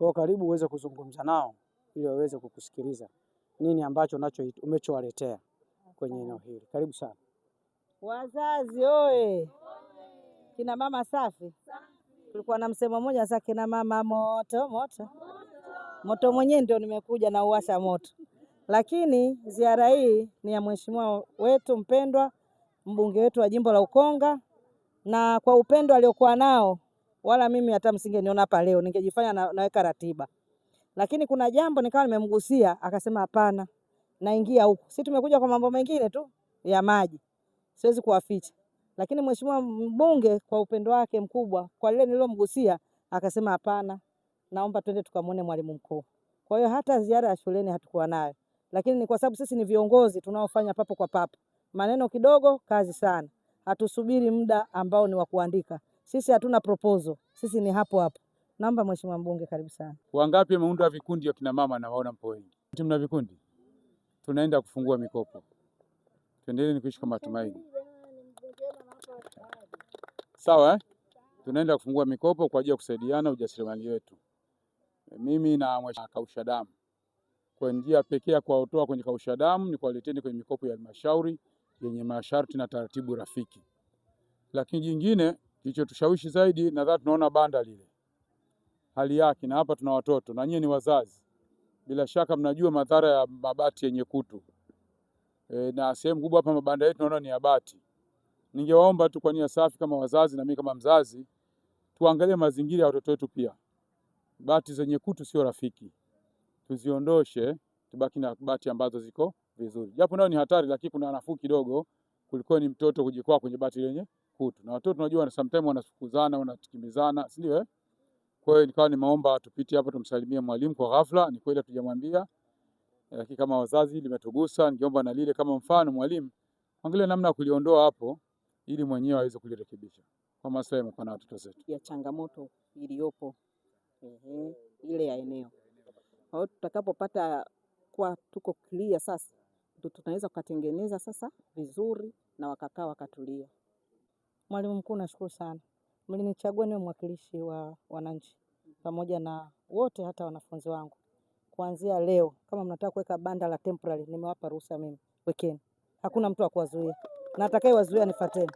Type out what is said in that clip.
Kwa hiyo karibu uweze kuzungumza nao ili waweze kukusikiliza nini ambacho nacho umechowaletea kwenye eneo hili. Karibu sana. Wazazi oye! Kina mama safi. Tulikuwa na msemo mmoja sasa, kina mama moto moto moto, mwenyewe ndio nimekuja na uwasha moto. Lakini ziara hii ni ya mheshimiwa wetu mpendwa, mbunge wetu wa jimbo la Ukonga, na kwa upendo aliokuwa nao, wala mimi hata msingeniona hapa leo, ningejifanya naweka ratiba. Lakini kuna jambo nikawa nimemgusia, akasema hapana, naingia huku. Sisi tumekuja kwa mambo mengine tu ya maji, siwezi kuwaficha. Lakini mheshimiwa mbunge kwa upendo wake mkubwa, kwa lile nililomgusia, akasema hapana, naomba twende tukamwone mwalimu mkuu. Kwa hiyo hata ziara ya shuleni hatukuwa nayo, lakini ni kwa sababu sisi ni viongozi tunaofanya papo kwa papo, maneno kidogo, kazi sana. Hatusubiri muda ambao ni wa kuandika. Sisi hatuna proposal, sisi ni hapo hapo. Naomba mheshimiwa mbunge, karibu sana. Wangapi wameunda vikundi vya kina mama? Na waona mpo wengi. Mna vikundi? Tunaenda kufungua mikopo. Tuendelee kuishi kwa matumaini. Sawa eh? Tunaenda kufungua mikopo kwa ajili ya kusaidiana ujasiriamali wetu. Mimi na mheshimiwa kausha damu. Kwa njia pekee ya kuwaotoa kwenye kausha damu ni kuwaleteni kwenye mikopo ya halmashauri yenye masharti na taratibu rafiki. Lakini jingine kilichotushawishi zaidi, nadhani tunaona banda lile hali yake, na hapa tuna watoto na nyie ni wazazi, bila shaka mnajua madhara ya mabati yenye kutu na sehemu kubwa hapa mabanda yetu naona ni ya bati. Ningewaomba tu kwa nia safi kama wazazi na mimi kama mzazi, tuangalie mazingira ya watoto wetu pia. Bati zenye kutu sio rafiki, tuziondoshe, tubaki na bati ambazo ziko vizuri, japo nayo ni hatari, lakini kuna nafuu kidogo kuliko ni mtoto kujikwaa kwenye bati lenye kutu. Na watoto unajua sometimes wanafukuzana, wanakimbizana, si ndio eh? Kwa hiyo nikawa nimeomba tupite hapa tumsalimie mwalimu kwa ghafla. Ni kweli hatujamwambia, lakini kama wazazi limetugusa. Ningeomba na lile kama mfano mwalimu angalia namna ya kuliondoa hapo ili mwenyewe aweze kulirekebisha kwa maslahi mapana ya watoto zetu. Ya changamoto iliyopo, ehe, ile ya eneo. Kwa hiyo tutakapopata kuwa tuko clear sasa, ndio tunaweza kukatengeneza sasa vizuri na wakakaa wakatulia. Mwalimu mkuu, nashukuru sana, mlinichagua niwe mwakilishi wa wananchi pamoja na wote, hata wanafunzi wangu. Kuanzia leo, kama mnataka kuweka banda la temporary, nimewapa ruhusa mimi, wekeni. Hakuna mtu wa kuwazuia, na atakayewazuia nifuateni.